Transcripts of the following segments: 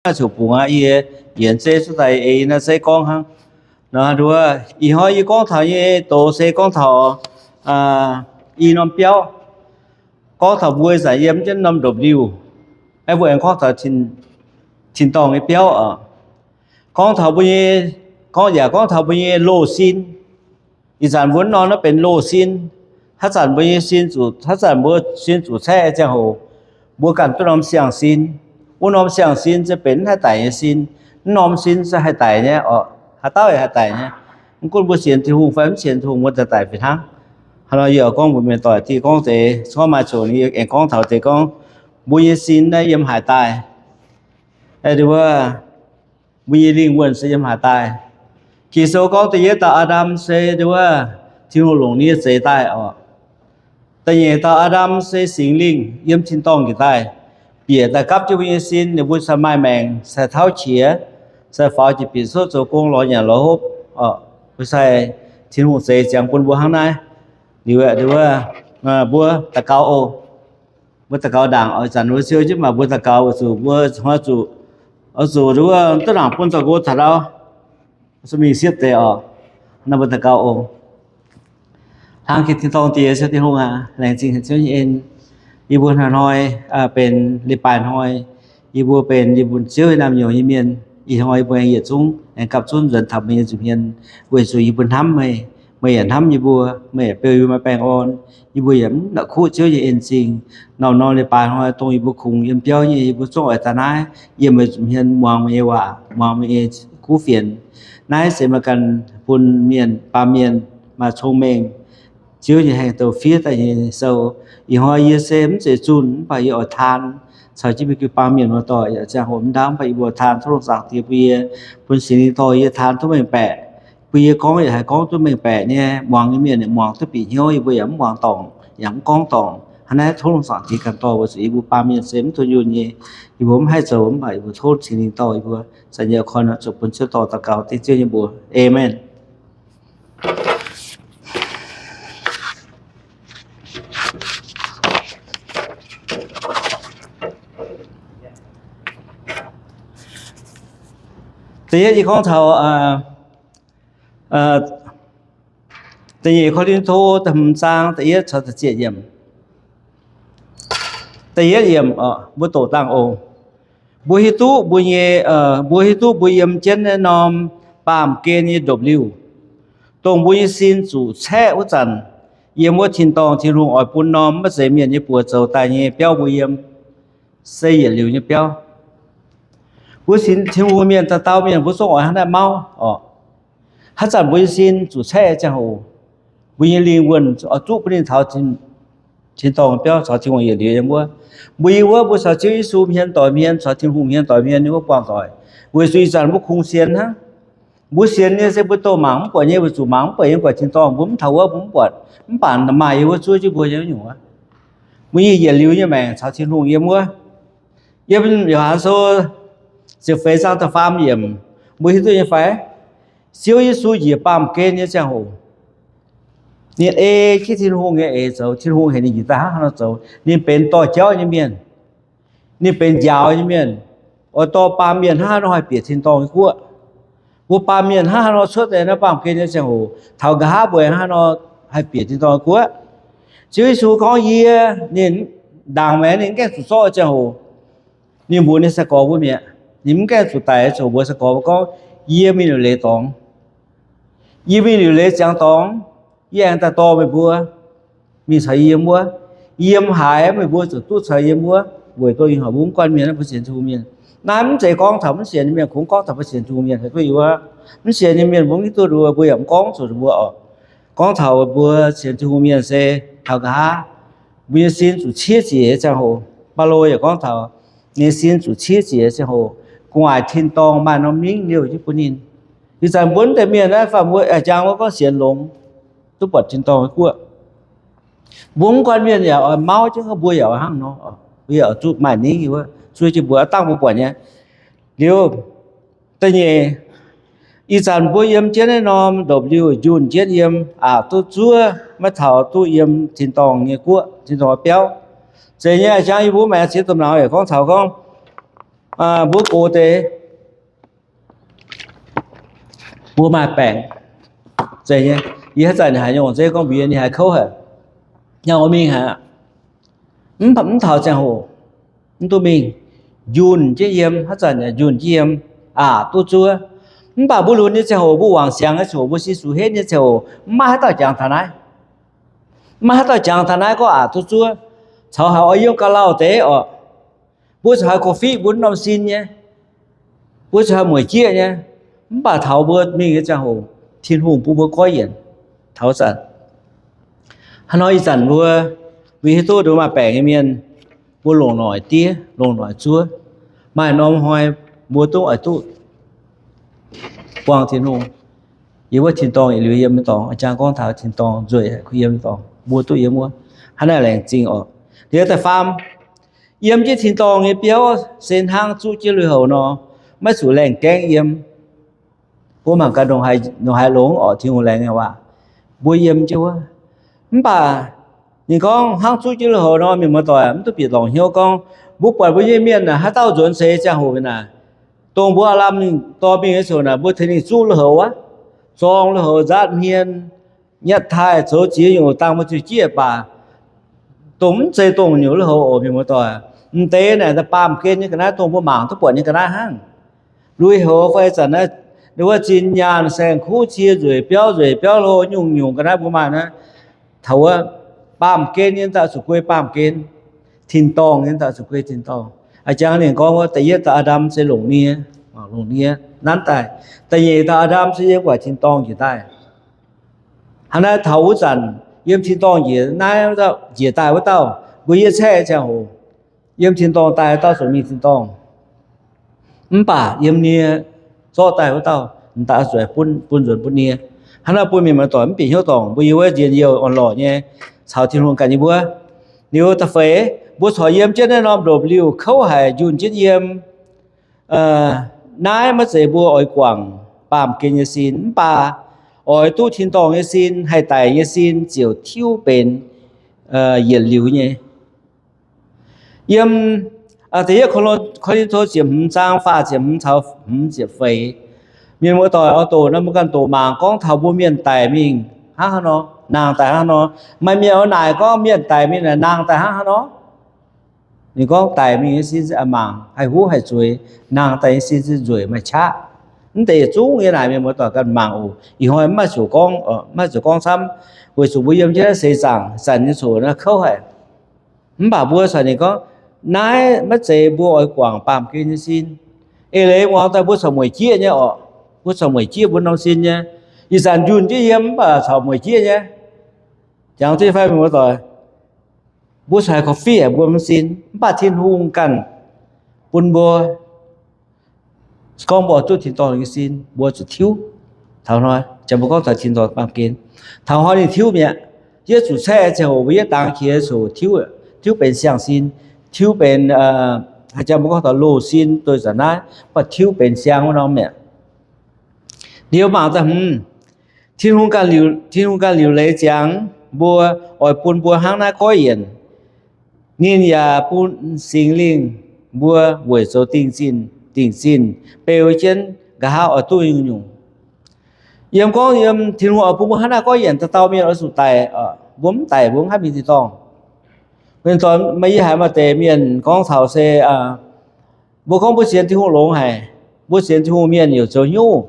Maaih zuqc bungx aqv, yie yienx zeiv cuotv daaih ei naaiv zeiv gorngv hnangv. Nduov, ih hnoi yie gorngv taux nyei doz se gorngv taux i norm biauv. Gorngv taux mbuo ih zanc yiem jienv norm ndopv-liuh, mbuo aengx gorngv taux tin-dorngh nyei biauv oc. Gorngv taux mbuo nyei, gorngv yaac gorngv taux mbuo nyei loz-sin. Ih zanc mbuo norm naaiv benx loz-sin. Haaix zanc mbuo nyei sin zuqc, haaix zanc mbuo sin zuqc caeqv ziangh hoc, mbuo ganh duqv norm siang-sin. Wuov norm siang-sin se benx mv haih daic nyei sin. Mv norm sin se haih daic nyei oc. Haaix dauh yaac haih daic nyei. Mv gunv mbuo sienx Tin-Hungh fai mv sienx Tin-Hungh, mbuo daaih daic fih hnangv. Hnangv nor yie oix gorngv mbuox mienh doic, diuh gorngv deix cuotv maaih zoqc, yie aengx gorngv taux deix gorngv mbuo nyei sin naaiv yiem haaix daaih. Wuov, mbuo nyei lingh wuonh se yiem haaix daaih. Ging-Sou gorngv da'yietv dauh Aa^ndam se wuov, Tin-Hungh longc ninh nyei zeix daaih oc. Da'nyeic dauh Aa^ndam se Singx Lingh yiem tin-dorngh njiec daaih, bieqc daaih gapv jienv mbuo nyei sin, ninh mbuo cingx maaih maengc, cingx tauv qiex, cingx faaux jiex bieqc coqv zoux gong lorz nyanc lorz hopv oc. Mbuo sai Tin-Hungh zeix ziangx bun mbuo hnangv naaiv. Liuz, mbuo daux gaux oc. Mbuo daux gaux ndaangc oc. Ih zanc mbuo siou jienv maac mbuo daux gaux weic zuqc mbuo hnoi zuqc, oix zuqc wuov duqv nangc bun zoux gong taux ndau, se mingh siepv deix oc. Naaiv mbuo daux gaux oc. Hnangv jiex tin-dorngh Diex, Ziouv Tin-Hungh aac, laengz zingh Ziouv nyei en. Yie mbuo hnoi-hnoi benx leiz-baaix hnoi, yie mbuo benx yie mbuo Ziouv nyei naamh nyouz nyei mienh. Ih hnoi yie mbuo aengx yietc zungv aengx gapv zunv nzuonx taux meih nyei nza'hmien, weic zuqc yie mbuo hnamv meih, meih yaac hnamv yie mbuo, meih yaac beu yie mbuo maaih baengh orn. Yie mbuo yaac mv la'kuqv Ziouv nyei en zingh. Norm-norm leiz-baaix hnoi dongh yie mbuo kungx yiem biauv nyei, yie mbuo zungv oix daaih naaiv yiem meih nza'hmien muangx meih nyei waac, muangx meih nyei kuv fienx. Naaiv se meih ganh bun mienh, baamh mienh maaih cong-mengh, Ziouv nyei haengh douc fiev daaih nyei sou. Ih hnoi yie se mv zeiz zunh, mv baac yie oix taan caux jienv mbuo jiu-baang mienh muoz-doic yaac ziangh hoc mv ndaauv, mv baac yie mbuo taan tov Lungh Zaangc Diex bun yie, bun Singx Lingh dorh yie taan duqv mengh baeqc. Bun yie gorngv yaac haih gorngv duqv mengh baeqc nyei, muangx nyei mienh yaac muangx duqv bieqc hnyouv, yie mbuo yaac mv muangx dorngc, yaac mv gorngv dorngc. Hnangv naaiv tov Lungh Zaangc Diex ganh dorh mbuo, zuqc yie mbuo baamh mienh se mv duqv yunh nyei. Yie mbuo mv haih zoux, mv baac yie mbuo tov Singx Lingh dorh yie mbuo. Zanc nyei koi nor zuqc bun Ziouv dorh daux gaux dengv Ziouv nyei mbuox. Aamen. Da'yietv yie gorngv taux da'nyeic Ko^lin^to da'hmz zaang da'yietv caux da'ziepc yiemc. Da'yietv yiemc, mbuo doqc dangh oc. Mbuo hiuv duqv mbuo nyei, mbuo hiuv duqv mbuo yiem jienv naaiv norm baamh gen nyei ndopv-liuh, dongh mbuo nyei sin zuqc caeqv wuov zanc, yiem wuov tin-dorngh Tin-Hungh oix bun norm maiv zeiz mienh nyei buoz zoux daaih nyei biauv mbuo yiem, se yietc liuz nyei biauv. Mbuo sienx Tin-Hungh mienh, dauh dauh mienh mbuo zungv oix hnangv naaiv mauv oc. Haaix zanc mbuo nyei sin zuqc caeqv ziangh hoc, mbuo nyei lingh wuonh oix zuqv bun ninh taux tin-dorngh biauv caux Tin-Hungh yietc liuz yiem wuov. Mbuo yiem wuov mbuo caux Ziouv Yesu hmien doic hmien, caux Tin-Hungh hmien doic hmien yiem wuov buangh doic, weic zuqc ih zanc mbuo kungx sienx hnangv. Mbuo sienx nyei se mbuo doh mangc mv buatc nyei, weic zuqc mangc mv buatc nyei, buatc tin-dorngh mbuo mv taux wuov mbuo mv buatc. Mv baac maaih yiem wuov zuov jienv mbuo nyei nyungc wuov. Mbuo nyei yietc liuz nyei maengc caux Tin-Hungh yiem wuov. Yiem Yo^han Sou ziepc feix zaang da'faam yiemc, mbuo hiuv duqv nyei fai? Ziouv Yesu njiec baamh gen nyei ziangh hoc, ninh ei jienv Tin-Hungh nyei eix zoux. Tin-Hungh heuc ninh njiec daaih hnangv haaix nor zoux. Ninh benx dorh jauv nyei mienh. Ninh benx njaaux nyei mienh, oix dorh baamh mienh hnangv haaix nor haih bieqc tin-dorngh nyei guoqv. Mbuo baamh mienh hnangv haaix nor cuotv daaih naaiv baamh gen nyei ziangh hoc, taux nqa'haav mbuo hnangv haaix nor haih bieqc tin-dorngh nyei guoqv. Ziouv Yesu gorngv yie, ninh ndaangc maengx ninh mv gaengh zuqc zorqv ziangh hoc, ninh mbuox ninh sai-gorx mbuo mi'aqv. Ninh mv gaengh zuqc daic ziouc mbuox sai-gorx mbuo gorngv, yie mingh liuc leiz dorngx. Yie mingh liuc leiz ziangx dorngx, yie aengx daaih dorh meih mbuo mingh caux yie yiem wuov. Yiem haaix meih mbuo ziouc duqv caux yiem wuov, weic zuqc ih hnoi mbuo mv guanh mienh, mbuo sienx Tin-Hungh mienh. Naaiv mv zeiz gorngv taux mv sienx nyei mienh, kungx gorngv taux mbuo sienx Tin-Hungh mienh haih duqv yiem wuov. Mv sienx nyei mienh mbuo mv hiuv duqv, mbuo yaac mv gorngv zuqc mbuo oc. Gorngv taux mbuo sienx Tin-Hungh mienh se taux nqa'haav mbuo nyei sin zuqc ciev ziec nyei ziangh hoc. Baulo yaac gorngv taux ninh nyei sin zuqc ciev ziec nyei ziangh hoc, gu'nguaaic tin-dorngh maaih norm mingh liouh jienv bun ninh. Ih zanc mbuo mv deix mienh naaiv, fai mbuo a'jang wuov gorngv sienx longx, duqv buatc tin-dorngh nyei guoqv. Mbuo mv guanh mienh yaac oix mauv jienv gorngv mbuo yaac oix hnangv nor, mbuo yaac oix zuqc maaih ningv wuov, zuov jienv mbuo aqv dangh mbuo buatc nyei. Liuz, da'nyeic, ih zanc mbuo yiem jienv naaiv norm ndopv-liuh njunh jienv yiem, aqc duqv zuov, maiv taux duqv yiem tin-dorngh nyei guoqv, tin-dorngh biauv. Zeiz nyei a'jang yie mbuo maengx ziex domh nauz yaac gorngv taux gorngv, Mbuo gox deix, mbuo maaih baengc. Zeiz nyei, yie haaix zanc haiz nyungc zeiv gorngv mbuox yie, ninh haiz kouv haic. Nyauv mingh haic, mv taux ziangh hoc, mv duqv mingh, njunh jienv yiem, haaix zanc njunh jienv yiem, aqc duqv zuov. Mv baac mbuo lunx nyei ziangh hoc, mbuo wangc siangx nyei ziangh hoc, mbuo sin suc henv nyei ziangh hoc, mv maaih haaix dauh jangx taux naaiv. Mv maaih haaix dauh jangx taux naaiv gorngv aqc duqv zuov. Caux haiz oix yiem ga'lauh deix orqc, mbuo caux haiz korv-fiqv mbuo norm sin nyei, mbuo caux haiz mueic jieqv nyei. Mv baac taux mbuo mingh nyei ziangh hoc, Tin-Hungh bun mbuo goiv yienc. Taux zanc, hnangv nor ih zanc mbuo, mbuo hiuv duqv mbuo maaih baengc nyei mienh, mbuo longc noic diev, longc noic zuov, maaih norm hnoi mbuo duqv oix duqv buangh Tin-Hungh. Yiem wuov tin-dorngh yietc liuz yiem nyei dorngx, jang gorngv taux tin-dorngh nzueic kuh yiem nyei dorngx, mbuo duqv yiem wuov. Hnangv naaiv laengz zingh orqc. Liuz da'faam, yiem jienv tin-dorngh nyei biauv se hnangv zuqv jienv lui-houx nor, maiv zuqc laengh gaengv yiem. Mbuo mangc gaax ndongc haaix longx orqc, Tin-Hungh laengz nyei waac, mbuo yiem jienv wuov. Mv baac ninh gorngv hnangv zuqv jienv lui-houx nor, mienh muoz-doic, mv duqv bieqc longc hnyouv gorngv mbuo buatc mbuo nyei mienh naaic haaix dauh nzuonx seix ziangh hoc naaic, dongh mbuo aav lamh mingh dorh mingh nyei ziangh hoc naaic, mbuo tengx ninh zuqv lui-houx aqv, zorng lui-houx, nzaatv hmien, nyatv taaih, zoux ziex nyungc dangh mbuo ziouc jieqv baac dongh mv zeiz dongh nyungc lui-houx oc, mienh muoz-doic. M'deix naaic baamh gen nyei ga'naaiv dongh mbuo mangc duqv buatc nyei ga'naaiv hnangv. Lui-houx fai zanc naaiv, wuov zinh nyaanh, saeng-kuv, cie nzueic, biauv nzueic, biauv hlo, nyungc-nyungc ga'naaiv mbuo maaih naaiv, taux wuov baamh gen nyei daaih zuqc guei baamh gen, tin-dorngh nyei daaih zuqc guei tin-dorngh. A'jangv ninh gorngv wuov, da'yietv dauh Aa^ndam se longc nie, longc nie nanv daaih. Da'nyeic dauh Aa^ndam se yiem gu'nguaaic tin-dorngh njiec daaih. Hnangv naaiv taux wuov zanc yiem tin-dorngh njiec naaiv, njiec daaih wuov dauh, mbuo yie caeqv ziangh hoc, yiem tin-dorngh daaih dauh ziouc mingh tin-dorngh. Mv baac yiem nie zorqv daaih wuov dauh, m'daaih zuqc bun nzuonx bun nie. Hnangv naaiv bun mienh muoz-doic mv bieqc hnyouv dorngc, mbuo yiem wuov njien-youh orn-lorqc nyei, caux Tin-Hungh ganh nyei mbuo. Liuz da'feix, mbuo corc yiem jienv naaiv norm ndopv-liuh kouv haic, njunh jienv yiem. Naaiv maiv zeiz mbuo oix guangc baamh gen nyei sin, mv baac oix duqv tin-dorngh nyei sin, haih daic nyei sin ziouc tiuv benx yietc liuz nyei. Yiem da'yietv Ko^lin^to ziepc hmz zaang faah ziepc hmz caux hmz ziepc feix. Mienh muoz-doic oix doqc nor, mbuo ganh doqc mangc gorngv taux mbuo mienh daic mingh hnangv haaix nor, nangh daaih hnangv haaix nor. Maaih mienh oix naaic gorngv mienh daic mingh naaic nangh daaih hnangv haaix nor. Ninh gorngv daic mingh nyei sin se mangc haih huv haih zueiz, nangh daaih nyei sin se nzueic maaih qaqv. Mv deix yietc zungv yie naaic mienh muoz-doic ganh mangc oc. Ih hnoi maiv zuqc gorngv, maiv zuqc gorngv camv, weic zuqc mbuo yiem jienv naaiv seix zaangc zanc nyei coc naaiv kouv haic. Mv baac mbuo caux ninh gorngv, naaiv maiv zeiz mbuo oix guangc baamh gen nyei sin. Eix leiz muangx daaih mbuo corc mueic jieqv nyei orqc. Mbuo corc mueic jieqv mbuo norm sin nyei. Ih zanc njunh jienv yiem mv baac corc mueic jieqv nyei. Jangx duqv fai mienh muoz-doic, mbuo corc haih korv-fiqv mbuo norm sin, mv baac Tin-Hungh ganh bun mbuo gorngv mbuo duqv tin-dorngh nyei sin, mbuo zuqc tiuv. Taux hnoi, jang mbuo gorngv taux tin-dorngh baamh gen, taux hnoi ninh tiuv mi'aqv. Yie zuqc caeqv ziangh hoc mbuo yietv dangx qiex coc tiuv, tiuv benx siang-sin, tiuv benx, haaix jang mbuo gorngv taux loz sin doix zanc naaiv, mv baac tiuv benx siang wuov norm mi'aqv. Liuz mangc da'hmz, Tin-Hungh ganh liuc leiz ziangx mbuo, oix bun mbuo hnangv naaiv goiv yienc. Ninh yaac bun Singx Lingh mbuo weic zoux dingh zinh, dingh zinh beu jienv nqa'haav oix duqv nyungc-nyungc. Yiem gorngv yiem Tin-Hungh oix bun mbuo hnangv naaiv goiv yienc, dauh dauh mienh oix zuqc daic, mbuo mv daic mbuo mv haih mingh tin-dorngh. Mienh dorh maaih, yie haiz maaih deix mienh gorngv taux se, mbuo gorngv mbuo sienx Tin-Hungh longx haic, mbuo sienx Tin-Hungh mienh yaac zoux hnyouv,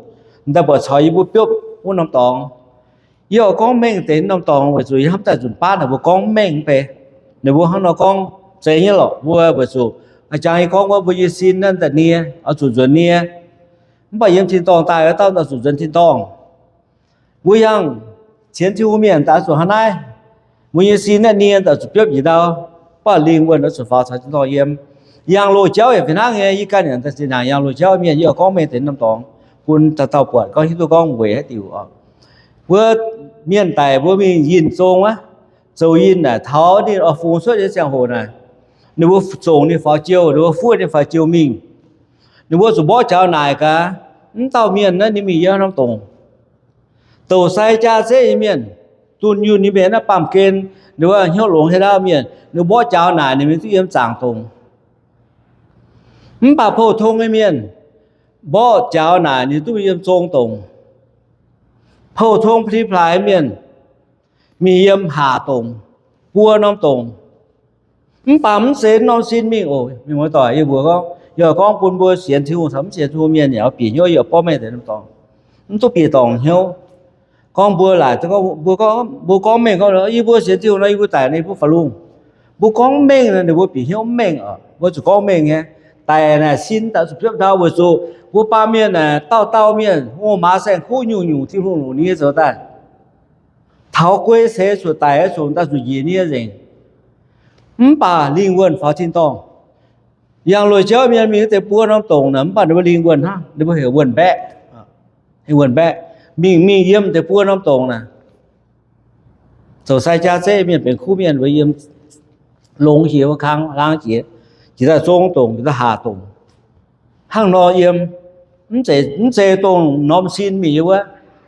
m'daaih buatc caux yie mbuo biopv wuov norm dorngx. Yie oix gorngv mengh deix norm dorngx weic zuqc yie hnamv daaih nzunc baav naaic mbuo gorngv mengh mv bei. Ninh mbuo hnangv nor gorngv zeiz nyei lorqc, mbuo weic zuqc jangx yie gorngv wuov, mbuo nyei sin naaiv daaih nie, oix zuqc nzuonx nie. Mv baac yiem tin-dorngh daaih wuov dauh oix zuqc nzuonx tin-dorngh. Mbuo yangh sienx Tin-Hungh mienh daaih oix zuqc hnangv naaiv. Mbuo nyei sin naaiv nie daaih zuqc biopv njiec ndau, mv baac lingh wuonh oix zuqc faaux caux tin-dorngh yiem. Yangh loz-jauv yaac fih hnangv nyei, yie ganh yaac daaih zinh ndaangc yangh loz-jauv mienh, yie oix gorngv mengh deix norm dorngx bun dauh dauh buatc gorngv hiuv duqv gorngv weic haaix diuc oc. Mbuo mienh daic mbuo mingh yinh zong aqv, zoux yinh naaic taux ninh oix fungx cuotv nyei ziangh hoc naaic, ninh mbuo zongc ninh faaux jiouh, ninh mbuo fuov ninh faaux jiouh mingh. Ninh mbuo zuqc mborqv jaux naaic gaax, mv dauh mienh naaiv ninh mingh yiem norm dorngx, douc sai jaa zeqv nyei mienh, dunh yunh nyei mienh, naaiv baamh gen, ninh mbuo hnyouv longx haaix dauh mienh, ninh mborqv jaux naaic ninh mingh duqv yiem zaangc dorngx. Mv baac pou-tong nyei mienh, mborqv jaux naaic ninh duqv mingh yiem zong dongc. Pou-tong pli-plaaix mienh mingh yiem haac dongc, buo norm dongc. Mv baac mv zeiz norm sin mingh oc. Mienh muoz-doic, yie mbuox gorngv, yie gorngv bun mbuo sienx Tin-Hungh caux mv sienx Tin-Hungh mienh yaac bieqc hnyouv yie borqv mengh deix norm dorngx. Mv duqv bieqc dorngc hnyouv. Gorngv mbuo laaic, mbuo gorngv, mbuo gorngv mengh gorngv, yie mbuo sienx Tin-Hungh nor, yie mbuo daic ninh mbuo faaux lungh. Mbuo gorngv mengh nor, ninh mbuo bieqc hnyouv mengh oc. Mbuo zuqc gorngv mengh nyei. Daic naaic sin daaih zuqc biopv ndau weic zuqc mbuo baamh mienh naaic dauh dauh mienh hungh maaz saeng-kuv nyungc-nyungc Tin-Hungh longc nie zoux daaih. Taux guei seix zuqc daic, zuqc daaih zuqc njiec nie nzengc. Mv baac lingh wuonh faaux tin-dorngh. Yangh lueic jauv mienh mingh wuov deix buo norm dongc naaic, mv baac ninh mbuo lingh wuonh hnangv, ninh mbuo heuc wuonh mbaeqv. Wuonh mbaeqv, mingh mingh yiem deix buo norm dongc naaic. Zoux sai jaa zeiv mienh benx kuv mienh, mbuo yiem longx jiex wuov kang laangh jiex, jiex daaih zong dongc, jiex daaih haac dongc. Hnangv nor yiem, mv zeiz dongh norm sin mingh yiem wuov,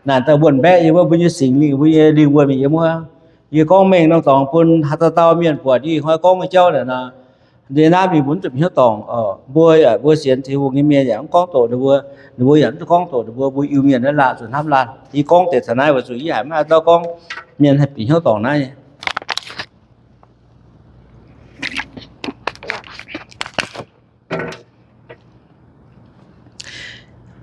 naaic daaih wuonh mbaeqv yiem wuov, mbuo nyei Singx Lingh, mbuo nyei lingh wuonh mingh yiem wuov. Yie gorngv mengh norm dorngx bun haaix dauh dauh mienh buatc yie hnoi gorngv nyei jauv naaic nor, yie naaiv mingh mbuo mv zuqc bieqc hnyouv dorngc. Mbuo yaac, mbuo sienx Tin-Hungh nyei mienh yaac mv gorngv doqc ninh mbuo, ninh mbuo yaac mv zuqc gorngv doqc ninh mbuo, mbuo Iu-Mienh naaiv laanh zuqc hnamv laanh. Yie gorngv deix taux naaiv weic zuqc yie haiz maiv maaih dauh gorngv mienh haih bieqc hnyouv dorngc naaiv.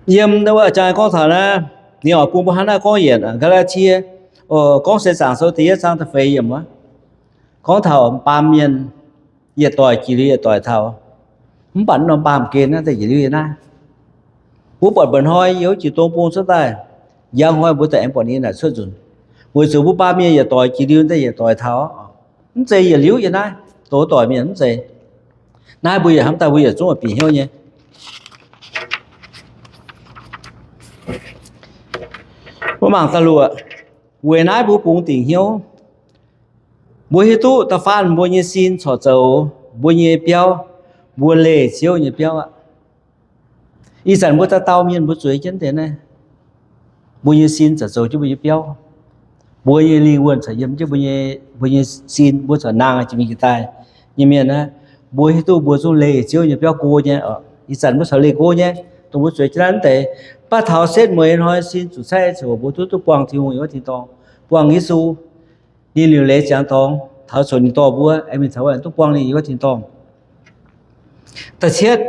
Yiem wuov jang gorngv taux naaiv, ninh oix bun mbuo hnangv naaiv gorngv yienc Gaa^laa^tie, gorngv Seix Zaangc Sou da'yietv zaang da'feix yiemc wuov, gorngv taux baamh mienh yietc doic jiex liuz yietc doic taux. Mv baac norm baamh gen naaiv daaih yietc liuz yiem naaiv. Mbuo buatc mba'hnoi yiem wuov jiex dong bung cuotv daaih, njang hnoi mbuo daaih aengx buatc ninh naaic cuotv nzunc, weic zuqc mbuo baamh mienh yietc doic jiex liuz daaih yietc doic taux. Mv zeiz yietc liuz yiem naaiv, douz doic mienh mv zeiz. Naaiv mbuo yaac hnamv daaih mbuo yaac zungv bieqc hnyouv nyei. Mbuo mangc da'luoqc, weic naaiv mbuo bungx dingc hnyouv. Mbuo hiuv duqv da'faanh mbuo nyei sin corc zoux mbuo nyei biauv, mbuo leih Ziouv nyei biauv aqv. Ih zanc mbuo dauh dauh mienh mbuo zueiz jienv deix naaiv, mbuo nyei sin corc zoux jienv mbuo nyei biauv. Mbuo nyei lingh wuonh corc yiem jienv mbuo nyei, mbuo nyei sin, mbuo corc nangh jiex mingh jiex daaih nyei mienh aqv. Mbuo hiuv duqv mbuo zungv leih Ziouv nyei biauv go nyei. Ih zanc mbuo corc leih go nyei, dongh mbuo zueiz jienv naaiv deix. Mv baac taux setv mueiz hnoi sin zuqc caeqv ziouc mbuo duqv duqv buangh Tin-Hungh yiem wuov tin-dorngh, buangh Yesu. Ninh liuc leiz ziangx dorngx taux cuotv ninh dorh mbuo, aengx mingh taux wuov duqv buangh ninh yiem wuov tin-dorngh. Da'cietv,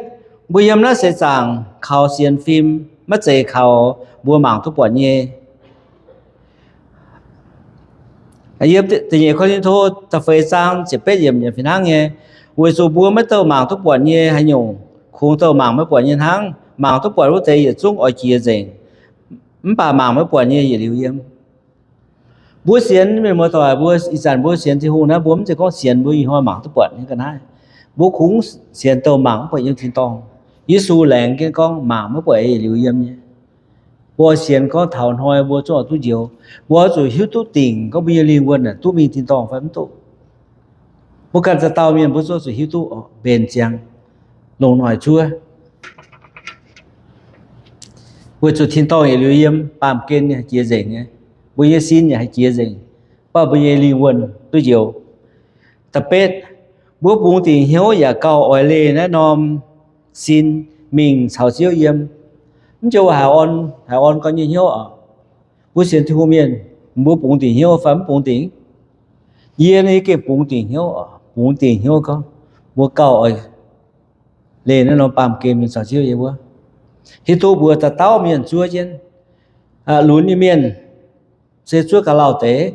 mbuo yiem naaiv seix zaangc kaux sienx fim maiv zeiz kaux mbuo mangc duqv buatc nyei. Yiem da'nyeic Ko^lin^to da'feix zaang ziepc betv yiemc yaac fih hnangv nyei. Weic zuqc mbuo maiv douh mangc duqv buatc nyei haaix nyungc, kungx douh mangc maiv buatc nyei hnangv. Mangc duqv buatc wuov deix yietc zungv oix jiex nzengc, mv baac mangc maiv buatc nyei yietc liuz yiem. Mbuo sienx mienh muoz-doic, mbuo ih zanc mbuo sienx Tin-Hungh naaiv, mbuo mv zeiz gorngv sienx mbuo ih hnoi mangc duqv buatc nyei ga'naaiv. Mbuo kungx sienx douh mangc maiv buatc yiem tin-dorngh. Yesu laengz jienv gorngv mangc maiv buatc yietc liuz yiem nyei. Mbuo sienx gorngv taux hnoi mbuo zungv oix duqv njoux. Mbuo oix zuqc hiuv duqv dingc gorngv mbuo nyei lingh wuonh naaic duqv mingh tin-dorngh fai mv duqv. Mbuo ganh dauh dauh mienh mbuo zungv zuqc hiuv duqv benx ziangx, longc noic zuov. Weic zuqc tin-dorngh yietc liuz yiem, baamh gen yaac haih jiex nzengc nyei, mbuo nyei sin yaac haih jiex nzengc, mv baac mbuo nyei lingh wuonh duqv njoux. Da'betv, mbuo bungx dingc hnyouv yaac gauh oix leih naaiv norm sin mingh caux Ziouv yiem. Mv joux haiz orn, haiz orn gau nyei hnyouv oc. Mbuo sienx Tin-Hungh mienh, mbuo bungx dingc hnyouv fai mv bungx dingc? Yie naaiv gengh bungx dingc hnyouv, bungx dingc hnyouv gorngv mbuo gauh oix leih naaiv norm baamh gen mingh caux Ziouv yiem wuov. Hiuv duqv mbuo dauh dauh mienh zuov jienv, lunx nyei mienh se zuov ga'lauh deix.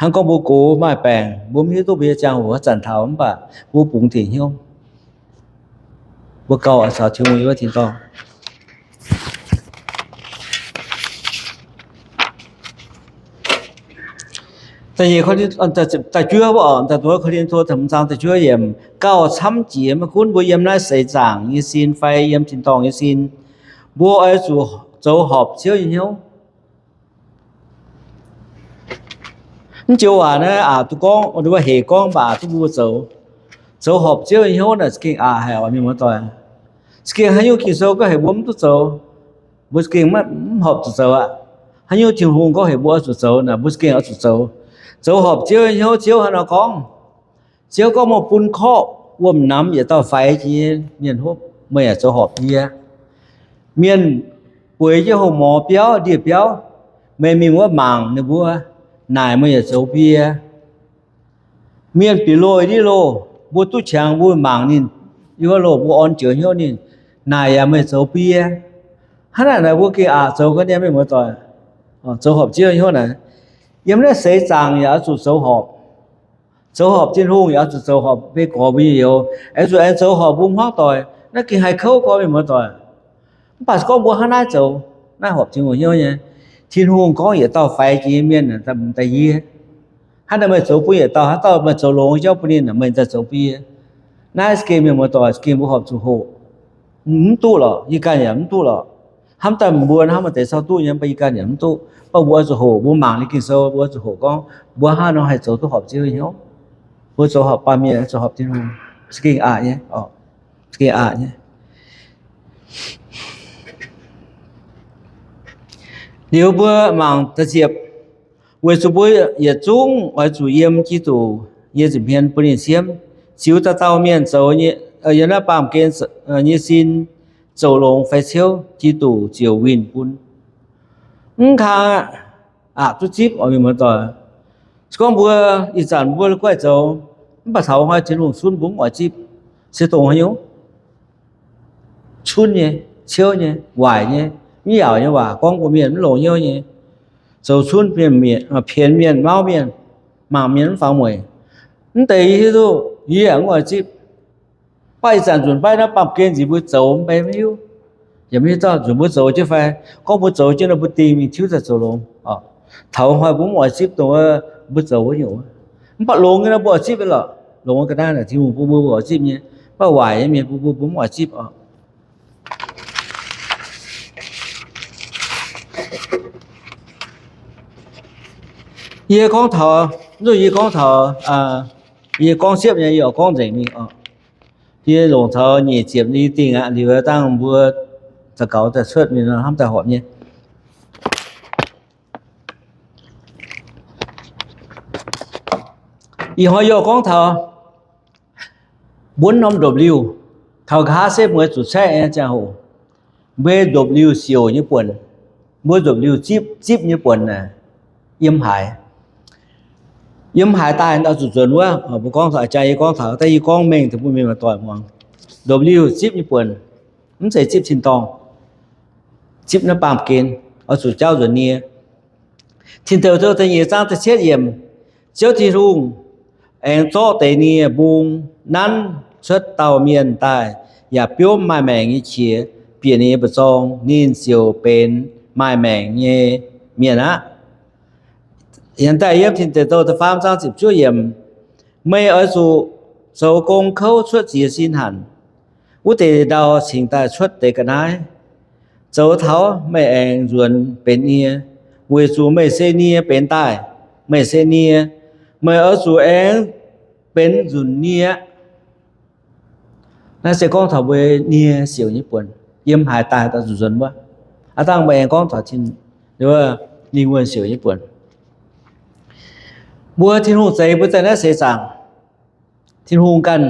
Hnangv gorngv mbuo gox maaih baengc, mbuo mv hiuv duqv mbuo nyei ziangh hoc haaix zanc taux, mv baac mbuo bungx dingc hnyouv, mbuo gauh oix caux Tin-Hungh yiem wuov tin-dorngh. Da'nyeic Ko^lin, da'juov, Ko^lin^to da'hmz zaang da'juov yiemc, gauh camv jiex maiv gunv mbuo yiem naaiv seix zaangc nyei sin fai yiem tin-dorngh nyei sin, mbuo oix zuqc zoux horpc Ziouv nyei hnyouv. Mv joux waac naaiv aqc duqv gorngv, mbuo hec gorngv mv baac aqc duqv mbuo zoux. Zoux horpc Ziouv nyei hnyouv naaic za'gengh aqc haic oc mienh muoz-doic. Za'gengh haaix nyungc Ging-Sou gorngv heuc mbuo mv duqv zoux, mbuo za'gengh mv horpc zuqc zoux aqv. Haaix nyungc Tin-Hungh gorngv heuc mbuo oix zuqc zoux naaic, mbuo za'gengh oix zuqc zoux. Zoux horpc Ziouv nyei hnyouv, Ziouv hnangv nor gorngv. Ziouv gorngv, meih bun korqv wuom-namx yietc dauh faix jiex nyei mienh hopv. meih yaac zoux horpc ndie. Mienh bueix jienv houx-morz biauv, ndie-biauv, meih mingh wuov mangc ninh mbuo, naaic meih yaac zoux ndie. Mienh bieqc loh div loh, mbuo duqv qangx mbuo mangc ninh, yiem wuov loh mbuo orn joux hnyouv ninh, naaic yaac meih zoux ndie. Hnangv naaic naaic mbuo gengh aqc zoux ga'naaiv, mienh muoz-doic, zoux horpc Ziouv hnyouv naaic. Yiem naaiv seix zaangc yaac oix zuqc zoux horpc. Zoux horpc Tin-Hungh yaac oix zuqc zoux horpc beiv gorx mbuo nyei youz. Oix zuqc aengx zoux horpc mbuo hmuangv doic. Naaiv gengh haih kouv gorx, mienh muoz-doic. Mv baac se gorngv mbuo hnangv naaiv zoux, naaiv horpc Tin-Hungh hnyouv nyei. Tin-Hungh gorngv yietc dauh faix jiex nyei mienh daaih yie, hnangv naaiv meih zoux bun yietc dauh, haaix dauh meih zoux longx jauv bun ninh, meih daaih zoux bun yie. Naaiv se gengh, mienh muoz-doic, se gengh mbuo horpc zuqc hoqc. Mv duqv lorqc, yie ganh yaac mv duqv lorqc. Hnamv daaih mbuo hnamv maaih deix cau duqv nyei, mv baac yie ganh yaac mv duqv. Mv baac mbuo oix zuqc hoqc, mbuo mangc nyei Ging-Sou, mbuo oix zuqc hoqc gorngv mbuo hnangv nor haih zoux duqv horpc Ziouv hnyouv. Mbuo zoux horpc baamh mienh, zoux horpc Tin-Hungh, se gengh aqc nyei, se gengh aqc nyei. Liuz mbuo mangc da'ziepc, weic zuqc mbuo yietc zungv oix zuqc yiem Giduc nyei nza'hmien bun ninh siemv, ziux dauh dauh mienh zoux nyei, yiem naaiv baamh gen nyei sin zoux longx fai ciouv, Giduc ziouc winh bun. Mv kang aqc duqv zipv oc, mienh muoz-doic. Se gorngv mbuo ih zanc mbuo la'guaih zoux, mv baac taux hnoi Tin-Hungh cunv mbuo mv oix zipv, se dongh haaix nyungc? Cunv nyei, ciouv nyei, waaic nyei, mv yaauc nyei waac gorngv mbuo mienh mv longx hnyouv nyei, zoux cunv pienx mienh, mauv mienh, mangc mienh mv fangx mueic. Mv deix yie hiuv duqv, yie yaac mv oix zipv. Mv baac ih zanc nzunc baav naaiv baamh gen nziex mbuo zoux mv bei maiv hiuv, yaac maiv hiuv duqv nzunc mbuo zoux jienv fai. Gorngv mbuo zoux jienv nor, mbuo dingh mingh tiuv daaih zoux longx. Taux hnoi mbuo mv oix zipv dongh wuov mbuo zoux wuov nyungc. Mv baac longx nyei nor mbuo oix zipv nyei lorqc. Longx ga'naaiv naaic Tin-Hungh bun mbuo, mbuo oix zipv nyei. Mv baac waaic nyei mienh bun mbuo, mbuo mv oix zipv oc. Yie gorngv taux, yie gorngv taux, yie gorngv siepv nyei, yie oix gorngv nzengc mingh oc. Yie longc taux nyic ziepc nyei dingh aqv. Liuz dangh mbuo za'gaux daaih cuotv mingh nor hnamv daaih horpc nyei. Ih hnoi yie gorngv taux mbuo norm ndopv-liuh, taux nqa'haav se mueiz zuqc caeqv nyei ziangh hoc, mbuo ndopv-liuh siouc nyei buonc, mbuo ndopv-liuh zipv, zipv nyei buonc naaic, yiem haaix, yiem haaix daaih oix zuqc nzuonx wuov. Mbuo gorngv taux, jang yie gorngv taux, daaih yie gorngv mengh deix bun mienh muoz-doic muangx. Ndopv-liuh zipv nyei buonc, mv zeiz zipv tin-dorngh, zipv naaiv baamh gen, oix zuqc jaauv nzuonx nie. Tin-Deic Douh da'nyeic zaang da'cietv yiemc, Ziouv Tin-Hungh aengx zorqv deix nie mbung nanv cuotv dauh mienh daaih, yaac biomv maaih maengc nyei qiex bieqc ninh nyei mba'zorng, ninh ziouc benx maaih maengc nyei mienh aqv. Yiem daaih yiem Tin Deic Douh da'faam zaang ziepc juov yiemc, meih oix zuqc zoux gong kouv cuotv ziex sin hanc. Wuov deix ndau cingx daaih cuotv deix ga'naaiv, zoux taux meih aengx nzuonx benx nie, weic zuqc meih se nie benx daaih. Meih se nie, meih oix zuqc aengx benx nzunc nie. Naaiv se gorngv taux mbuo nie siouc nyei buonc, yiem haaix daaih daaih zuqc nzuonx wuov. Aav dangh mbuo aengx gorngv taux Tin, ninh wuonh siouc nyei buonc. Mbuo Tin-Hungh zeix mbuo daaih naaiv seix zaangc, Tin-Hungh ganh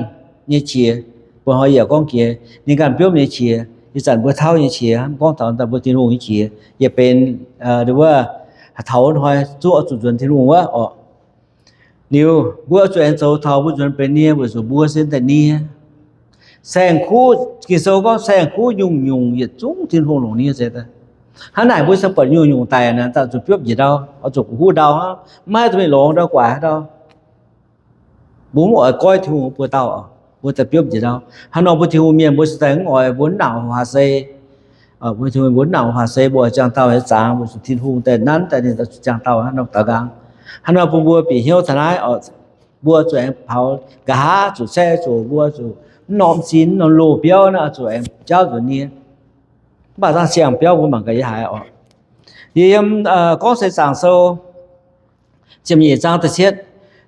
nyei qiex, mbuo hnoi yaac gorngv jiex ninh ganh biomv nyei qiex. Ih zanc mbuo tauv nyei qiex, gorngv taux daaih mbuo Tin-Hungh nyei qiex, yaac benx wuov, taux hnoi zuqc oix zuqc nzuonx Tin-Hungh wuov oc. Liuz mbuo oix zuqc aengx zoux taux mbuo nzuonx benx nie, weic zuqc mbuo se daaih nie. Saeng-kuv, Ging-Sou gorngv saeng-kuv nyungc-nyungc yietc zungv Tin-Hungh longc nie zeix daaih. Hnangv naaic mbuo se buatc nyungc-nyungc daic naaic, daaih zuqc biopv njiec ndau, oix zuqc hoqc huv ndau hnangv, maiv haih duqv mingh longx ndau guaax ndau. Mbuo mv oix goiv Tin-Hungh buo dauh, mbuo daaih biopv njiec ndau. Hnangv nor mbuo Tin-Hungh mienh mbuo se daaih mv oix, mbuo mv nangc hoqc waac sei. Mbuo Tin-Hungh mbuo mv nangc hoqc waac sei, mbuo oix ziangh dauh nyei zangx, weic zuqc Tin-Hungh daaih nanv daaih ninh daaih zuqc ziangh dauh hnangv nor daux nqaang. Hnangv nor bun mbuo bieqc hnyouv taux naaiv oc, mbuo zuqc aengx paux nqa'haav zuqc caeqv zuqc, mbuo zuqc mv norm sin, mv norm loz-biauv naaiv zuqc aengx jaauv nzuonx nie. Mv baac dangh siang-biauv mbuo mangc gaax yie haiz oc. Yie yiem Gorngv Seix Zaangc Sou ziepc nyeic zaang da'cietv,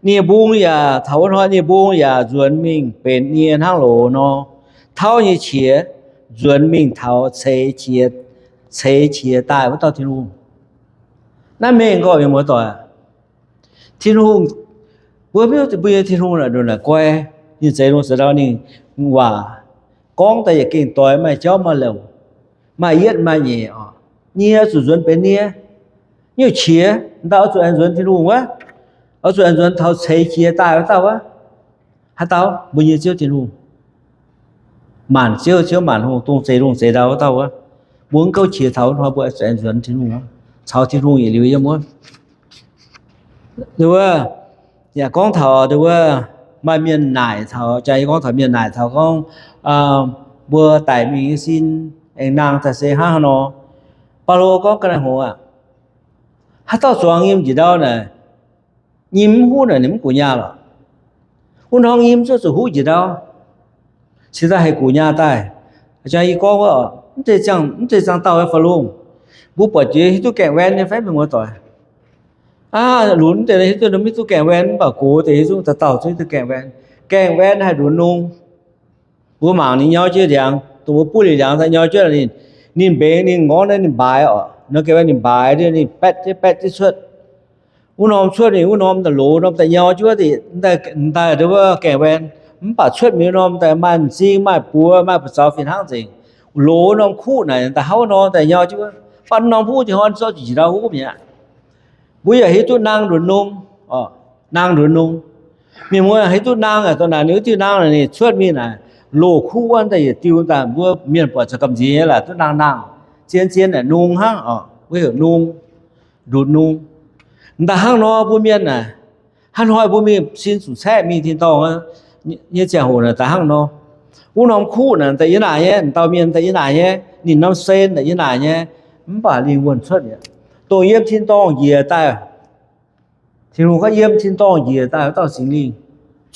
nie mbung yaac, taux wuov hnoi nie mbung yaac nzuonx mingh benx nie hnangv loz nor, tauv nyei qiex nzuonx mingh taux ceix qiex, ceix qiex daaih wuov dauh Tin-Hungh. Naaiv mengh gorqv mienh muoz-doic, Tin-Hungh, mbuo mv hiuv duqv mbuo nyei Tin-Hungh naaic ndongc naaic guai, ninh zeix lungh zeix ndau ninh waac gorngv daaih yietc gengh doix, maaih jauv maaih louc, maaih yietv maaih nyeic oc. Nie oix zuqc nzuonx benx nie. Nyungc qiex ndau oix zuqc aengx nzuonx Tin-Hungh wuov, oix zuqc aengx nzuonx taux ceix jiex daaih wuov dauh wuov. Haaix dauh? Mbuo nyei Ziouv Tin-Hungh. Maanc ziouv, Ziouv maanc hungh, dongh zeix lungh zeix ndau wuov dauh wuov. Mbuo mv gouv qiex taux wuov hnoi mbuo zuqc aengx nzuonx Tin-Hungh wuov, caux Tin-Hungh yietc liuz yiem wuov. Wuov, yaac gorngv taux wuov, maaih mienh naaic taux, jaa yie gorngv taux mienh naaic taux gorngv, mbuo daic mingh nyei sin aengx nangh daaih se hnangv haaix nor. Baulo gorngv ga'naaiv hngongx aqv. Haaix dauh zuangx nyim njiec ndau naaic, nyim mv huv naaic ninh mv guqc nyaah lorqc. Wuov norm nyim zuqc zuqc huv njiec ndau, cingx daaih haih guqc nyaah daaih. Jaa yie gorngv wuov, mv zeiz ziangh, mv zeiz ziangh dauh faaux lungh. Mbuo buatc jiex hiuv duqv gaengh wen nyei fai mienh muoz doic. Aav, lunx deix hiuv duqv mv hiuv duqv gaengh wen, mv baac gox deix hiuv duqv dauh dauh hiuv duqv gaengh wen. Gaengh wen haih ndutc nungh. Mbuo mangc ninh nyau jienv ndiangx, dongh mbuo buov liuz ndiangx daaih nyau jienv ninh, ninh mbengx ninh ngorv naaiv ninh mbaaix oc. Nor gaengh wen ninh mbaaix, ninh baetv jienv baetv jienv cuotv. Wuov norm cuotv ninh wuov norm daaih loz norm daaih nyau jienv wuov, daaih wuov gaengh wen. Mv baac cuotv mingh wuov norm daaih maaih m'zing maaih buoz maaih buoz-zaux fih hnangv nzengc. Loz norm kuqv naaic daaih hnangv wuov norm daaih nyau jienv wuov. Baac norm huv dinh hnoi zorqv njiec ndau huv mi'aqv. Mbuo yaac hiuv duqv nangh nduqc nungh, nangh nduqc nungh. Mienh muoz hiuv duqv nangh aqv, dongh naaic ninh wuov diuh nangh naaic ninh cuotv mingh naaic, loz-kuv wuov daaih yietc diuh daaih mbuo mienh buatc caux gamh nziex nyei laaix duqv nangh nangh, zien zien naaic nungh hnangv oc, wuov heuc nungh, nduqc nungh. Daaih hnangv nor mbuo mienh naaic, hnangv hnoi mbuo mingh sin zuqc caeqv mingh tin-dorngh nyei ziangh hoc naaic daaih hnangv nor. Wuov norm kuv naaic daaih yiem naaic nyei, dauh mienh daaih yiem naaic nyei, ninh norm sen daaih yiem naaic nyei, mv baac lingh wuonh cuotv mi'aqv. Dongh yiem tin-dorngh njiec daaih, Tin-Hungh gorngv yiem tin-dorngh njiec daaih wuov dauh Singx Lingh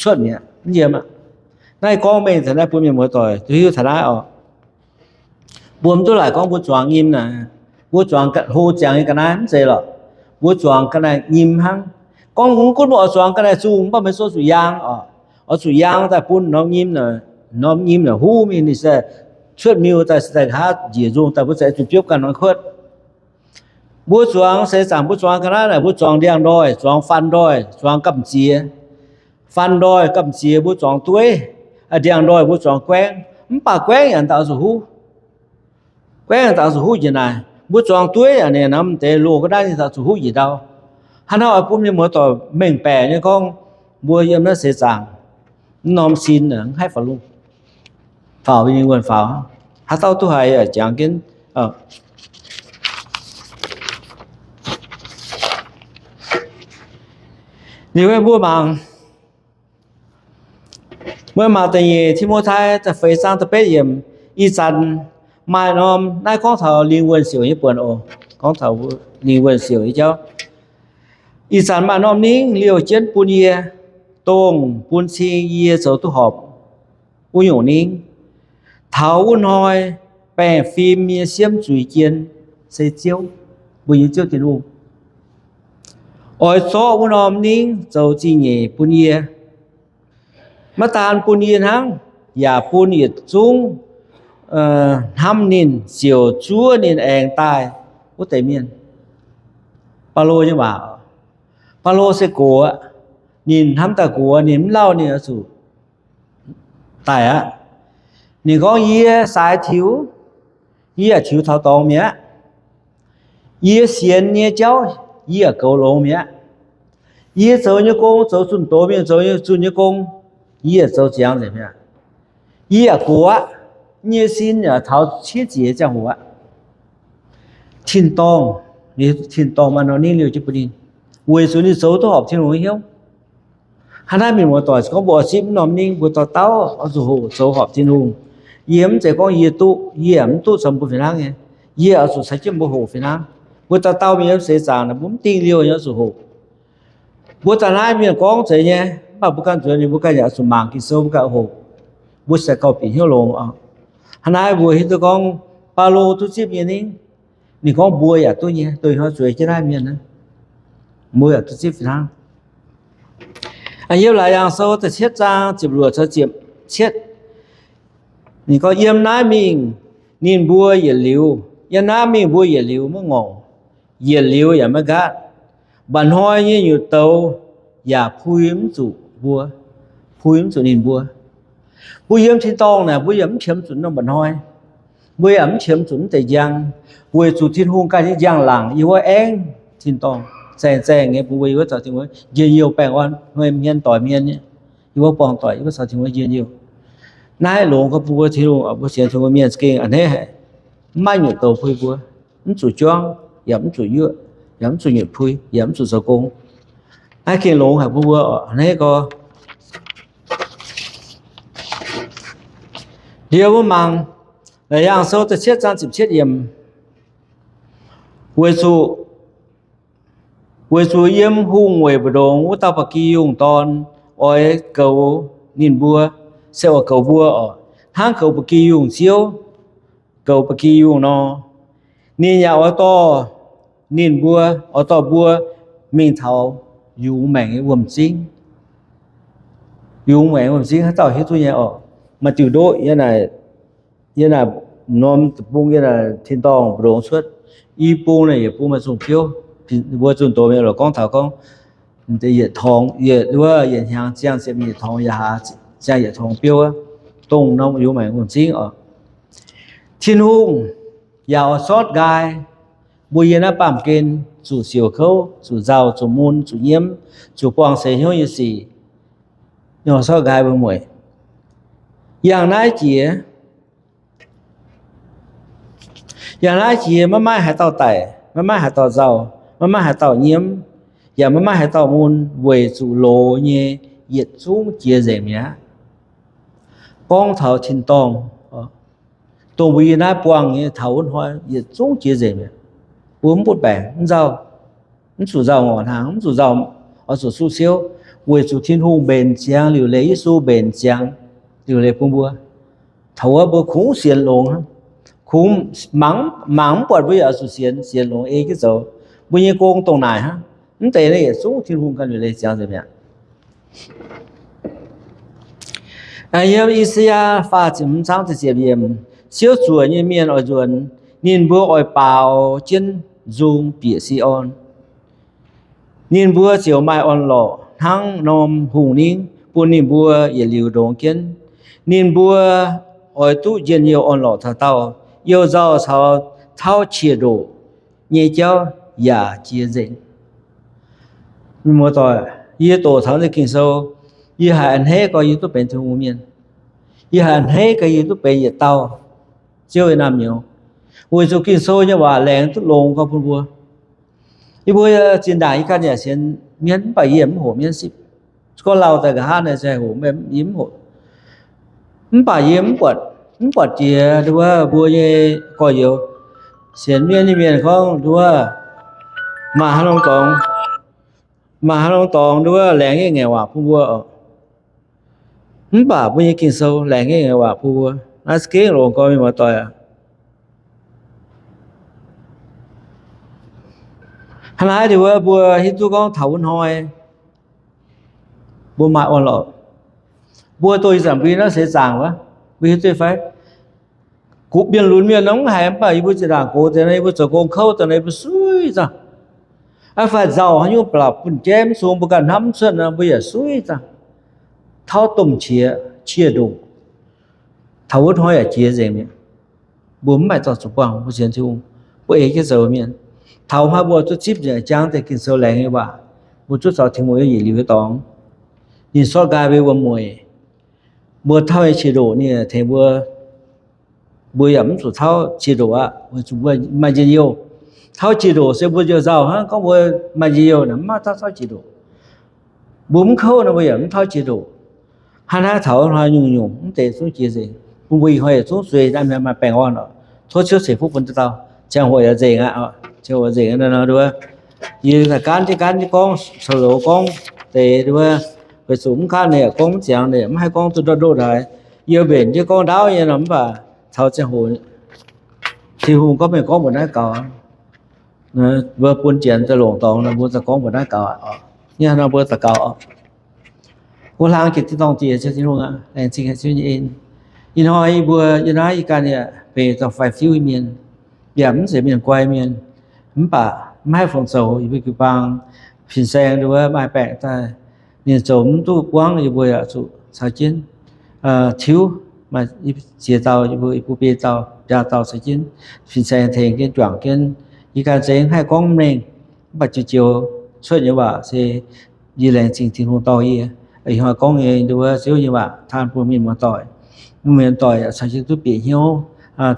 cuotv mi'aqv, mv yiem aqv. Naaiv gorngv mengh taux naaiv bun mienh muoz doic duqv hiuv taux naaiv oc. Mbuo mv duqv laaic gorngv mbuo zuangx nyim naaic, mbuo zuangx hlo ziangx nyei ga'naaiv mv zeiz lorqc. Mbuo zuangx ga'naaiv nyim hnangv. Gorngv mv gunv mbuo oix zuangx ga'naaiv zungh, mv baac meih sou zuqc yaang oc. Oix zuqc yaang daaih bun norm nyim, norm nyim naaic huv mingh ninh se cuotv miuh daaih, se daaih nqa'haav njiec nzungh daaih mbuo za'gengh zuqc biopv ganh norm kuotv. Mbuo zuangx seix zaangc mbuo zuangx ga'naaiv naaic, mbuo zuangx ndiangx-ndoih, zuangx faan-ndoih, zuangx gamh ziex. Faan-ndoih gamh ziex mbuo zuangx dueiv, ndiangx-ndoih mbuo zuangx guaengv. Mv baac guaengv yaac daaih zuqc huv. Guaengv yaac daaih zuqc huv njiec naaic. Mbuo zuangx dueiv yaac ninh norm deix loz ga'naaiv ninh daaih zuqc huv njiec ndau. Hnangv naaiv oix bun mienh muoz doic mengh baeqc nyei gorngv, mbuo yiem naaiv seix zaangc, mv norm sin mv haih faaux lungh. Faaux mingh wuonh faaux. Haaix dauh duqv haiz yaac jangx jienv. Liuz mbuo mangc, mbuo mangc da'nyeic Ti^mo^tai da'feix zaang da'betv yiemc. Ih zanc maaih norm, naaiv gorngv taux lingh wuonh siouc nyei buonc oc. Gorngv taux lingh wuonh siouc nyei jauv. Ih zanc maaih norm ningv liouh jienv bun yie, dongh bun cing yie zoux duqv horpc wuov nyungc ningv. Taux wuov hnoi baengh fim nyei siemv zuiz jien se Ziouv, mbuo nyei Ziouv Tin-Hungh, oix zorqv wuov norm ningv zoux zingh nyeic bun yie. Maiv daan bun yie hnangv, yaac bun yietc zungv hnamv ninh, ziouc zuov ninh aengx daaih wuov deix mienh. Baulo nyei waac. Baulo se gox aqv. Ninh hnamv daaih gox, ninh mv lauh ninh oix zuqc daic aqv. Ninh gorngv, yie saaix tiux, yie yaac tiux taux dorngx mi'aqv. Yie sienx nyei jauv, yie yaac goux longx mi'aqv. Yie zoux nyei gong, zoux zunh doz mingh zoux nyei zunh nyei gong, yie yaac zoux ziangx nzengc mi'aqv. Yie yaac gox aqv. Yie nyei sin yaac taux qiex jiez ziangh hoc aqv. Tin-dorngh, tin-dorngh maaih norm ningv liouh jienv bun ninh, weic zuqc ninh zoux duqv horpc Tin-Hungh nyei hnyouv. Hnangv naaiv mienh muoz-doic gorngv mbuo oix zipv mv norm ningv, mbuo dauh dauh oix zuqc hoqc zoux horpc Tin-Hungh. Yie mv zeiz gorngv yie duqv, yie yaac mv duqv caux mbuo fih hnangv nyei. Yie oix zuqc caux jienv mbuo hoqc fih hnangv. Mbuo dauh dauh mingh yiem seix zaangc naaic, mbuo mv dingh liouh nyei oix zuqc hoqc. Mbuo daaih naaiv mienh gorngv zeiz nyei, mv baac mbuo ganh nzuonx nyei, mbuo ganh yaac oix zuqc mangc Ging-Sou, mbuo ganh hoqc. Mbuo se gauh bieqc hnyouv longx oc. Hnangv naaiv mbuo hiuv duqv gorngv Baulo duqv zipv nyei ningv. Ninh gorngv mbuo yaac duqv nyei, dongh hnoi zueiz jienv naaiv mienh, mbuo yaac duqv zipv fih hnangv. Yiem Laauc Yaangh Sou da'cietv zaang ziepc luoqc caux ziepc cietv, ninh gorngv, yiem naaiv mingh ninh mbuo yietc liuz, yiem naaiv mingh mbuo yietc liuz maiv ngorc, yietc liuz yaac maiv nqaatv. Mba'hnoi nyei nyutc douz yaac pui mv zuqc mbuo, pui mv zuqc ninh mbuo. Mbuo yiem tin-dorngh naaic, mbuo yaac mv qiemx zuqc norm mba'hnoi. Mbuo yaac mv qiemx zuqc mv deix njang, weic zuqc Tin-Hungh ganh nyei njang-laangc yiem wuov aengv tin-dorngh zaeng zaeng nyei bun mbuo yiem wuov caux Tin-Hungh njien-youh baengh orn, hnoi hmien doic hmien nyei, yiem wuov buangh doic, yiem wuov caux Tin-Hungh njien-youh. Naaiv longx gorngv bun mbuo Tin-Hungh, mbuo sienx Tin-Hungh mienh za'gengh a'hneiv haic, mv maaih nyutc douz pui mbuo, mv zuqc juangv, yaac mv zuqc yuoqv, yaac mv zuqc nyutc pui, yaac mv zuqc zoux gong. Naaiv gengh longx haic bun mbuo a'hneiv gorx. Liuz mbuo mangc Laauc Yaangh Sou da'cietv zaang ziepc cietv yiemc, weic zuqc, weic zuqc yiem hungh weic mbu'ndongx wuov dauh ba'gi yungh dorn oix goux ninh mbuo, se oix goux mbuo oc, hnangv goux ba'gi yungh ziouv goux ba'gi yungh nor. Ninh yaac oix dorh ninh mbuo, oix dorh mbuo mingh taux yungz maengc nyei wuom-zingv. Yungz maengc wuom-zingv haaix dauh hiuv duqv nyei oc? Maaih diuh ndoqv yiem naaic, yiem naaic norm deic-bung, yiem naaic tin-dorngh mbu'ndongx cuotv. I bung naaic yietc bung maaih zungh biouv. Mbuo zunh doz mienh lorqc gorngv taux gorngv yietc torngx, yietc wuov yietc hnyangx ziangh ziepc nyeic torngx yaac haaix, ziangh yietc torngx biouv wuov, dongh norm yungz maengc wuom-zingv oc. Tin-Hungh yaac oix sortv nqaai mbuo yiem naaiv baamh gen zuqc siouc kouv, zuqc nzauh, zuqc mun, zuqc nyiemv, zuqc buangh seix hnyouv nyei sic. Ninh oix sortv nqaai mbuo mueic. Yangh naaiv jiex, yangh naaiv jiex maiv maaih haaix dauh daic, maiv maaih haaix dauh nzauh, maiv maaih haaix dauh nyiemv, yaac maiv maaih haaix dauh mun, weic zuqc loz nyei yietc zungv jiex nzengc mi'aqv. Gorngv taux tin-dorngh, dongh mbuo yiem naaiv buangh nyei taux wuov hnoi yietc zungv jiex nzengc mi'aqv. Mbuo mv butv baengc, mv nzauh, mv zuqc nzauh ngorc hnaangx, mv zuqc nzauh, oix zuqc suqv siouv, weic zuqc Tin-Hungh mbenc ziangx liuc leiz, Yesu mbenc ziangx liuc leiz bun mbuo. Taux wuov mbuo kungx sienx longx hnangv. Kungx mangc, mangc mv buatc mbuo yaac oix zuqc sienx, sienx longx ei jienv zoux. Mbuo nyei gong dongh naaic hnangv. Mv deix naaiv yietc zungv Tin-Hungh ganh liuc leiz ziangx nzengc mi'aqv. Yiem I^saa^yaa faah ziepc hmz zaang ziepc yiemc, Ziouv zuoqc nyei mienh oix nzuonx, ninh mbuo oix baaux jienv nzung bieqc Si^on. Ninh mbuo ziouc maaih orn-lorqc hnangv norm hungh ningv bun ninh mbuo yietc liuz ndongx jienv. Ninh mbuo oix duqv njien-youh orn-lorqc taux daauh, you-nzauh caux tauv qiex ndoqc nyei jauv yaac jiex nzengc. Muoz-doic, yie doqc taux naaiv Ging-Sou, yie haiz a'hneiv gorx yie duqv benx Tin-Hungh mienh. Yie haiz a'hneiv gorx yie duqv benx yietc dauh Ziouv nyei naamh nyouz, weic zuqc Ging-Sou nyei waac laengz duqv longx gorx bun mbuo. Yie mbuo zinh ndaangc yie ganh yaac sienx mienv, mv baac yie mv hoqc mienv sipv. Gorngv lauh daaih nqa'haav naaiv se hoqc, yie mv hoqc. Mv baac yie mv buatc, mv buatc jiex nduov mbuo nyei gorx-youz sienx mienv nyei mienh gorngv nduov maaih haaix norm dorngx, maaih haaix norm dorngx nduov laengz nyei ngaengc waac bun mbuo oc. Mv baac mbuo nyei Ging-Sou laengz nyei ngaengc waac bun mbuo. Naaiv za'gengh longx gorx mienh muoz-doic aac. Hnangv naaiv nduov mbuo hiuv duqv gorngv taux wuov hnoi mbuo maaih orn-lorqc. Mbuo doz ih zanc mbuo naaiv seix zaangc wuov, mbuo hiuv duqv fai? Mienh lunx mienh nor mv haiz, mv baac yie mbuo zinh ndaangc gox deix nor, yie mbuo zoux gong kouv deix nor, yie mbuo suiv zaangc. Aa, fai nzauh haaix nyungc ba'laqc bun jaiv mv sung, mbuo ganh hnamv mv cuotv nor, mbuo yaac suiv zaangc. Tauv domh qiex, qiex ndoqc. Taux wuov hnoi yaac jiex nzengc mi'aqv. Mbuo mv maaih dorh zuqc buangh, mbuo sienx Tin-Hungh, mbuo ei jienv zoux mienh. Taux hnoi mbuo duqv zipv nzengc jangx deix Ging-Sou laengz nyei waac, mbuo duqv caux Tin-Hungh yietc liuz nyei dorngx. Ninh sortv nqaai mbuo wuom-mueic. Mbuo tauv nyei qiex ndoqc ninh tengx mbuo, mbuo yaac mv zuqc tauv qiex ndoqc aqv, weic zuqc mbuo maaih njien-youh. Tauv qiex ndoqc se mbuo nzauh hnangv, gorngv mbuo maaih njien-youh naaic mv maaih tauv, tauv qiex ndoqc. Mbuo mv kouv nor mbuo yaac mv tauv qiex ndoqc. Hnangv naaiv taux hnoi nyungc-nyungc mv deix zungv jiex nzengc, bun mbuo ih hnoi yietc zungv zueiz daaih mienh maaih baengh orn oc. Tov Ziouv ceix fuqv bun dauh dauh. Ziangh hoc yaac nzengc aqv, ziangh hoc nzengc nor nduov, yie daaih gaanv jienv gaanv jienv gorngv, caux loz gorngv deix nduov, weic zuqc mv gaanv ninh yaac gorngv mv ziangx, ninh mv haih gorngv duqv ndortv ndoqv haaix. Yie mbenc jienv gorngv ndaauv nyei nor, mv baac taux ziangh hoc Tin-Hungh gorngv mengh gorngv mbuox naaiv gaux, mbuo bun janx daaih longc dorngx nor, mbuo daaih gorngv mbuox naaiv gaux aqv. Nor mbuo daux gaux oc. Mbuo hlang jiex Tin-dorngh Diex, Ziouv Tin-Hungh aac, laengz zingh haic Ziouv nyei en. Ih hnoi yie mbuo yiem naaiv yie ganh yaac benx dauh faix-fiuv nyei mienh, yaac mv zeiz mienh guai mienh. Mv baac maiv haih fungc zoux, yie mbuo jiu-baang fin-saeng nduov maaih baengc daaih, ninh zoux mv duqv buangv, yie mbuo yaac zuqc caux jienv tiuv, maaih ziex dauh, yie mbuo, yie mbuo biei dauh, biaa dauh caux jienv fin-saeng tengx jienv juangc jienv. Yie ganh zeiz haih gorngv mengh, mv baac joux-joux cuotv nyei waac se yie laengz zingh Tin-Hungh dorh yie. Ih hnoi gorngv nyei nduov Ziouv nyei waac taan bun mienh muoz-doic. Mienh muoz-doic caux jienv duqv bieqc hnyouv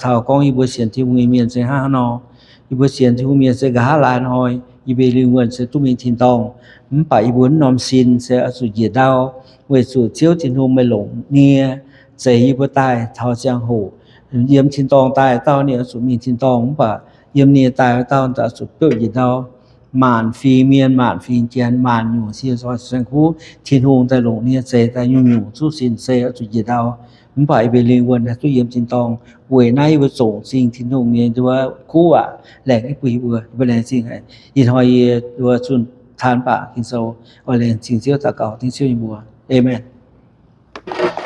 taux gorngv yie mbuo sienx Tin-Hungh nyei mienh se hnangv haaix nor. Yie mbuo sienx Tin-Hungh mienh se nqa'haav laai hnoi yie mbuo lingh wuonh se duqv mingh tin-dorngh. Mv baac yie mbuo mv norm sin se oix zuqc njiec ndau, weic zuqc Ziouv Tin-Hungh meih longc nie zeix yie mbuo daaih taux ziangh hoc. Yiem tin-dorngh daaih dauh ninh oix zuqc mingh tin-dorngh, mv baac yiem nie daaih dauh oix zuqc biouv njiec ndau. Maanc fingx mienh, maanc fingx janx, maanc nyungc sie nzoih saeng-kuv, Tin-Hungh daaih longc nie zeix daaih nyungc-nyungc zuqc sin se oix zuqc njiec ndau. Mv baac yie mbuo lingh wuonh haih duqv yiem tin-dorngh. Weic naaiv yie mbuo zongc zingh Tin-Hungh nyei nduov kuv waac laengz jienv bun yie mbuo. Yie mbuo laengz zingh haic. Ih hnoi yie nduov zunh taan baac Ging-Sou. Oix laengz zingh Ziouv, daux gaux dengv Ziouv nyei mbuox. Aamen.